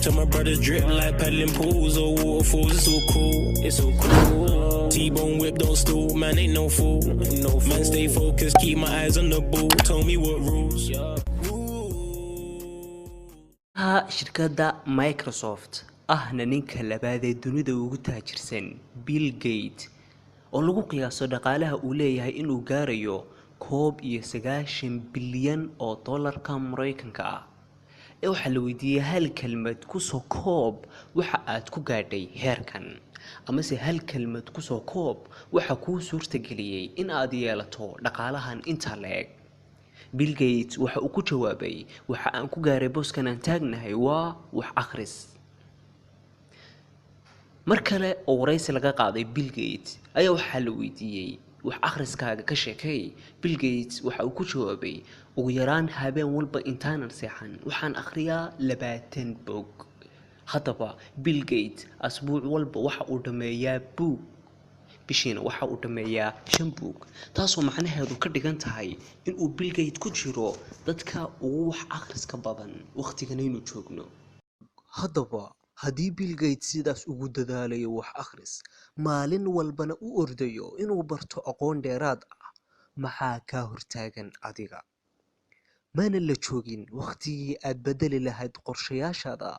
To my brothers drip like paddling pools or waterfalls. It's all cool, it's all cool. T-bone whip, don't stool, man ain't no fool. No man stay focused, keep my eyes on the ball. Tell me what rules. Ha, shirkadda Microsoft ahna ninka labaad ee dunida ugu taajirsan, Bill Gates, oo lagu qiyaaso dhaqaalaha uu leeyahay inuu gaarayo 91 bilyan oo dollarka Mareykanka ah, ee waxaa la weydiiyey: hal kelmad kusoo koob waxa aad ku gaadhay heerkan, amase hal kelmad kusoo koob waxa kuu suurtageliyey in aad yeelato dhaqaalahan intaa la eg? Bill Gates waxa uu ku jawaabay: "Waxa aan ku gaaray booskan aan taagnahay waa wax akhris." Mar kale oo waraysi laga qaaday Bill Gates ayaa waxaa la weydiiyey: wax akhriskaaga ka sheekay. Bill Gates waxa uu ku jawaabay: "Ugu yaraan habeen walba intaanan seexan waxaan akhriyaa 20 bog." Haddaba Bill Gates asbuuc walba waxa uu dhammeeyaa buug, bishiina waxa uu dhammeeyaa shan buug, taasoo macnaheedu ka dhigan tahay inuu Bill Gates ku jiro dadka ugu wax akhriska badan wakhtigan aynu joogno. Haddaba haddii Bill Gates sidaas ugu dadaalayo wax akhris, maalin walbana u ordayo inuu barto aqoon dheeraad ah, maxaa kaa hortaagan adiga? Mana la joogin wakhtigii aad bedeli lahayd qorshayaashaada,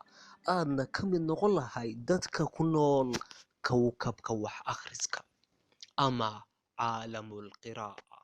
aadna ka mid noqon lahayd dadka ku nool kowkabka wax akhriska ama caalamul qiraa'a?